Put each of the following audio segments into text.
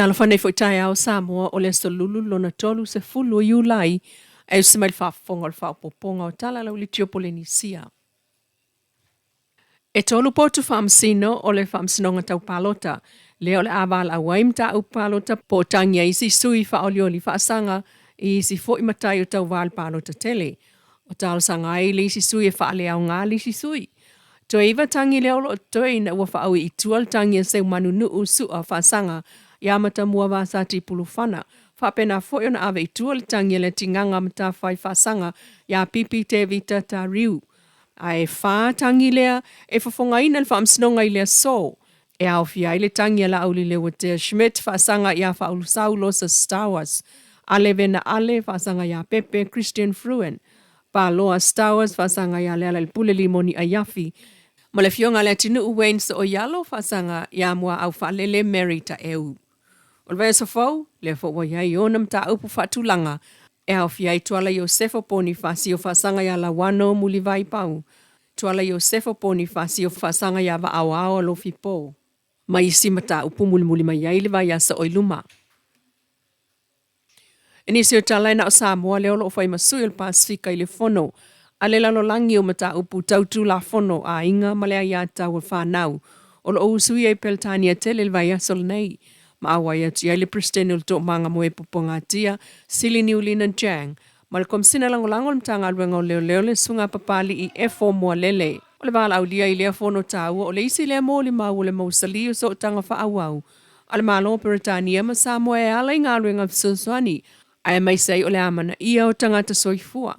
Talofa nei foi taeao Samoa o le aso Lulu lona 30 o Iulai, e usi mai le faafofoga o le faaopoopoga o Tala Lauiliti o Polenisia. E 3 potu faamasino o le Faamasinoga Tau Palota, lea o le a valaau ai mataupu palota po o tagi a isi sui faaolioli faasaga i isi foi matai o tauva i le palota tele. O talosaga ai le isi sui e faaleaoga le isi sui. Toe 9 tagi lea o lo o totoe ina ua faaui i tua le tagi a Seumanu Nuu Su'a faasaga ia Matamua Vasati Pulufana. Faapena foi ona ave i tua le tagi a Letigaga Matafai faasaga ia Pipi Tevita Tariu. Ae 4 tagi lea e fofogaina le Faamasinoga i le aso, e aofia ai le tagi a Laauli Leuatea Schmidt faasaga ia Faaulusau Losa Stowers, Ale Vena Ale faasaga ia Pepe Christian Fruin, Paloa Stowers faasaga ia Lealailepule Limoni Aiafi, ma le afioga a Leatinuu Wayne Sooialo faasaga ia Muaau Faalele Mary Taeu. O le vaiaso fou, lea foi ua i ai ona mataupu faatulaga e aofia ai Tuala Iosefo Ponifasio faasaga ia Lauano Mulivai Pau, Tuala Iosefo Ponifasio faasaga ia Vaaoao Alofi Po, ma isi mataupu mulimuli mai ai le vaiaso o i luma. I nisi o tala e na o Samoa lea o lo o fai ma sui o le Pasefika i le Fono a le Lalolagi o Mataupu Tau Tulafono Aiga ma le Aiatatau o Fanau o lo o usuia i Peretania tele le vaiaso lenei, ma auai atu i ai le Peresetene o le Toomaga Moe Pupuagatia, Sili Niulina Jang, ma le Komesina Lagolago o le Matagaluega o Leoleo le Susuga Papali'i Efo Moalele. O le valaaulia i lea fono taua o le isi lea molimau o le mausali o sootaga faaauau a le Malo o Peretania ma Samoa e ala i galuega fesoasoani, aemaise ai o le amanaia o tagata soifua.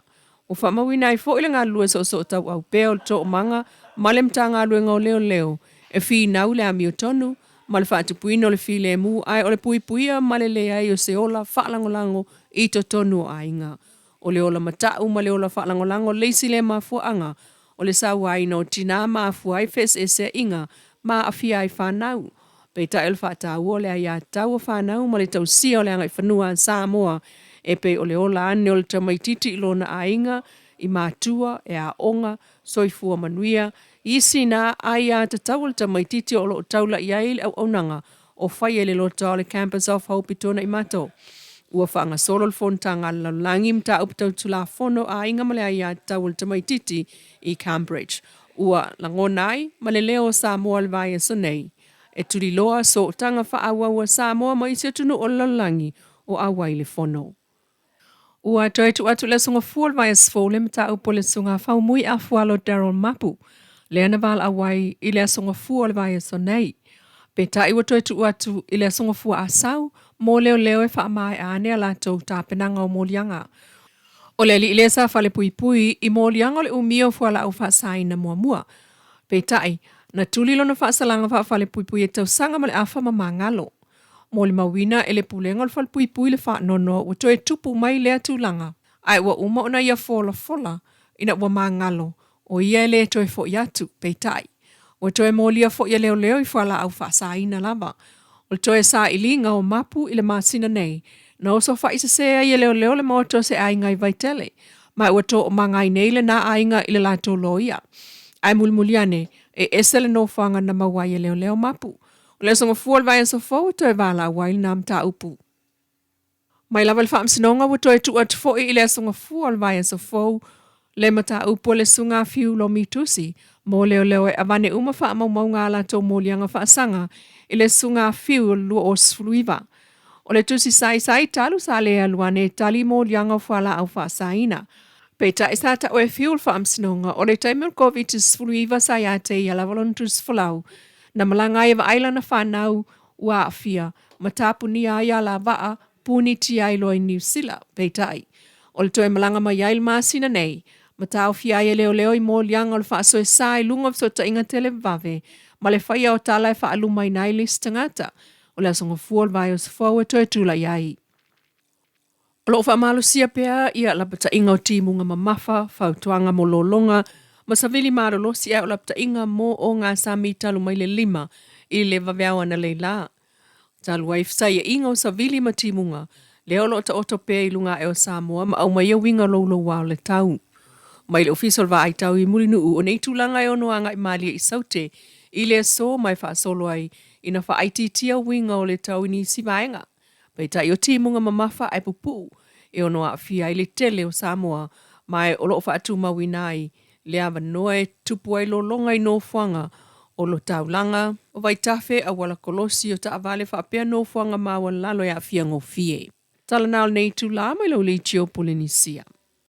Ua faamauina ai foi le galulue soosoo tauau pea o le Toomaga ma le Matagaluega o Leoleo e finau le amiotonu ma le faatupuina o le filemu ae o le puipuia ma le leai o se ola faalagolago i totonu o aiga. O le ola matau ma le ola faalagolago le isi lea mafuaaga o le sauaina o tinā ma afua ai feeseeseaiga ma aafia ai fanau. Peitai o le faataua o le aiatatau o fanau ma le tausia o le agaifanua a Samoa e pei o le ola ane o le tamaitiiti i lona aiga, i matua, e aoga, soifua manuia, isi na aiatatau o le tamaitiiti o lo o taula i ai le auaunaga o faia i le lotoa o le Campus of Hope i Tuanaimato. Ua faagasolo le fonotaga a le lalolagi mataupu tau Tulafono Aiga ma le Aiatatau o le Tamaitiiti i Cambridge. Ua lagona ai ma le leo o Samoa i le vaiaso nei e tuliloa sootaga faaauau a Samoa ma isi atunuu o le lalolagi o auai le fono. Ua toe tuu atu i le Aso Gafua o le vaiaso fou le mataupu a le Susuga Faumui Afualo Daryl Mapu, lea na valaau ai i le Aso Gafua o le vaiaso nei. Peitai ua toe tuu atu i le Aso Gafua Asau mo leoleo e faamaea ane a latou tapenaga o moliaga. O le alii lea sa falepuipui i moliaga o le umia o fualaau faasaina muamua. Peitai, na tuli lona faasalaga faafalepuipui e tausaga ma le afa ma magalo. Molimauina e le Pulega o le Falepuipui le faanoanoa ua toe tupu mai lea tulaga, ae ua uma ona ia folafola ina ua magalo o ia e le toe foi atu, peitai, ua toe molia foi e leoleo i fualaau faasaina lava. O le toe sailiga o Mapu i le masina nei, na osofai sese ai e leoleo le maota o se aiga i Vaitele, ma ua toomaga ai nei lena aiga i le latou loia. Ae mulimuli ane, e ese le nofoaga na maua ai e leoleo Mapu. O le aso Gafua o le vaiaso fou e toe valaau ai lena mataupu. Mai lava i le Faamasinoga ua toe tuu atu foi i le aso Gafua o le vaiaso fou le mataupu a le Susuga Fiu Lomi Tusi mo leoleo e avane uma faamaumauga a latou moliaga faasaga i le Susuga Fiu o le 2019. O le tusi saisai talu sa le alu ane e tali moliaga o fualaau faasaina. Peitai sa tau e Fiu le Faamasinoga o le taimi o le Koviti-19 sa ia te ia lava lona tusi folau Na malaga ai e vaai lana fanau ua aafia ma tapunia ai alavaa punitia ai loa i Niu Sila. Peitai, o le toe malaga mai ai i le masina nei, ma taofia ai e leoleo i moliaga o le faasoesa i luga o fesootaiga televavave ma le faia o tala e faalumaina ai le isi tagata. O le Aso Gafua o le vaiaso fou e toe tulai ai. O lo o faamalosia pea ia lapataiga o timuga mamafa, fautuaga mo lologa, ma savili malolosi ae o lapataiga mo ogasami talu mai le 5 i le vaveao analeila. Talu ai fesaiaiga o savili ma timuga, lea o lo o taoto pea i luga ae o Samoa ma aumaia uiga louloua o le tau. Mai le Ofisa o le Vaai Tau i Mulinuu o nei tulaga e ono agai malie i Saute i le aso ma e faasolo ai ina faaitiitia uiga o le tau i nisi vaega. Peitai o timuga mamafa ae pupuu e ono aafia ai le tele o Samoa ma o lo o faatumauina ai le avanoa e tupu ai lologa i nofoaga o lo taulaga, o vaitafe, auala kolosi, o taavale faapea nofoaga maualalo e aafia gofie. Tala na o lenei itulā mai lau leitio Polenisia.